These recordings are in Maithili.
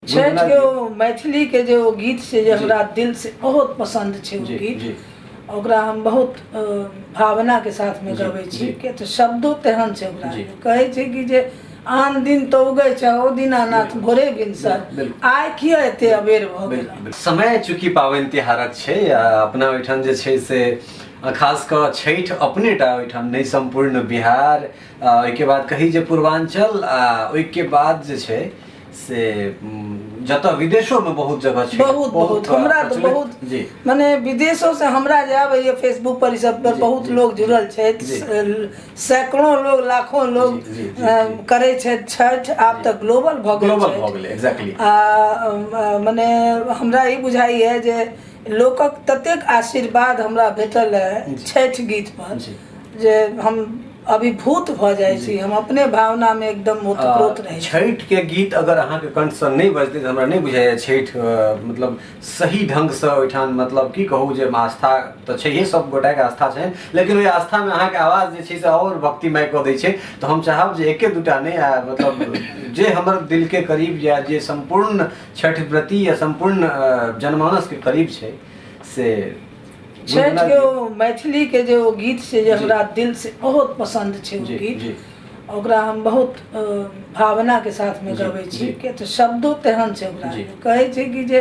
छठि के ओ मैथिली के जे ओ गीत छै जे हमरा दिल से बहुत पसन्द छै ओ गीत, ओकरा हम बहुत भावना के साथ में गबै छी, किया तऽ शब्दो तेहन छै ओकरा। कहै छै कि जे आन दिन तऽ उगै छै ओ दीनानाथ भोरे भिनसर, आइ किया एते अबेर भऽ गेल। समय चूँकि पाबनि तिहारक छै, अपना ओहिठाम जे छै से खास कऽ छठि अपने टा ओहिठाम नहि, सम्पूर्ण बिहार, ओहिके बाद कही जे पूर्वांचल, आ ओहिके बाद जे छै से जतऽ विदेशोमे बहुत जगह छै। बहुत बहुत हमरा तऽ बहुत जी मने विदेशो से हमरा जे आबैए फेसबुक पर ई सब पर बहुत लोग जुड़ल छथि, सैकड़ों लोग लाखों लोग करै छथि छठि। आब तऽ ग्लोबल भऽ गेल, ग्लोबल भऽ गेलै एक्जैक्टली। आ मने हमरा ई बुझाइए जे लोकक ततेक आशीर्वाद हमरा भेटल है छठि गीत पर जे हम अभिभूत भऽ जाइ छी, हम अपने भावनामे एकदम ओतप्रोत रहै छी। छठि के गीत अगर अहाँके कंठसँ नहि बजतै तऽ हमरा नहि बुझाइए छठि मतलब सही ढङ्गसँ ओहिठाम, मतलब की कहू जे आस्था तऽ छैहे, सब गोटाके आस्था छनि, लेकिन ओहि आस्थामे अहाँके आवाज जे छै से आओर भक्तिमय कऽ दै छै। तऽ हम चाहब जे एके दूटा नहि, आ मतलब जे हमर दिलके करीब या जे सम्पूर्ण छठि व्रती या सम्पूर्ण जनमानसके करीब छै से छठि के ओ मैथिली के जे ओ गीत छै जे हमरा दिल से बहुत पसन्द छै ओ गीत, ओकरा हम बहुत भावना के साथ में गबै छी, किया तऽ शब्दो तेहन छै ओकरा। कहै छै कि जे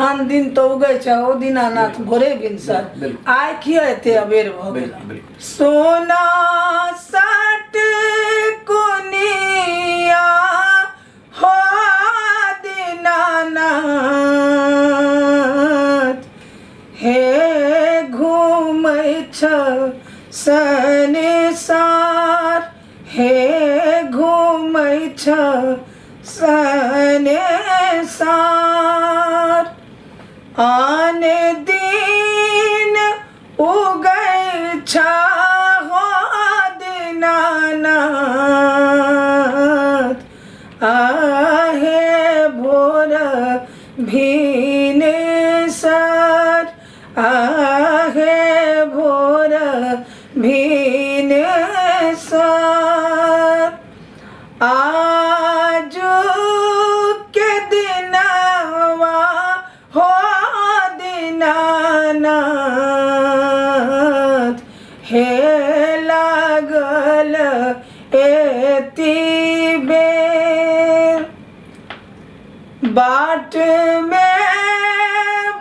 आन दिन तऽ उगै छै ओ दीनानाथ भोरे भिनसर, आइ किया एते अबेर भऽ गेल। सोना सट कुनिया हो दीनानाथ, हे घूमै छ संसार, हे घूमै छ संसार, आन दिन उगै छ हो दीनानाथ, आहे भोर भिनसर, आहे भोर भिनसर, आजू के दिनवा हो दीनानाथ, हे लागल एती बेर, बाट में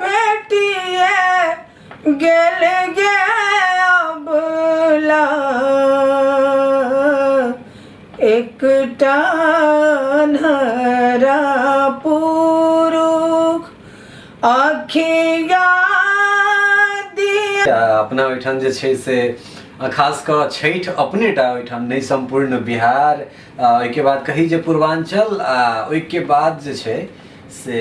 भेटिए गेल गे अबला, एकटा अन्हरा पुरुख अखिया दिया। अपना ओहिठाम जे छै से खास कऽ छठि अपने टा ओहिठाम नहि, सम्पूर्ण बिहार, ओहिके बाद कही जे पूर्वांचल, आ ओहिके बाद जे छै से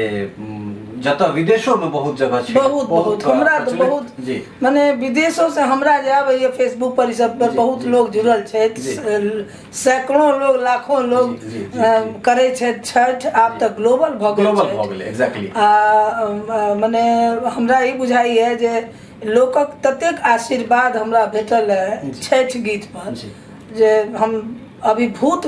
जतऽ विदेशोमे बहुत जगह छै। बहुत बहुत हमरा तऽ बहुत जी मने विदेशो से हमरा जे आबैए फेसबुक पर ई सब पर बहुत लोग जुड़ल छथि, सैकड़ों लोग लाखों लोग करै छथि छठि। आब तऽ ग्लोबल भऽ गेल, ग्लोबल भऽ गेलै एक्जैक्टली। आ मने हमरा ई बुझाइए जे लोकक ततेक आशीर्वाद हमरा भेटल है छठि गीत पर जे हम अभिभूत।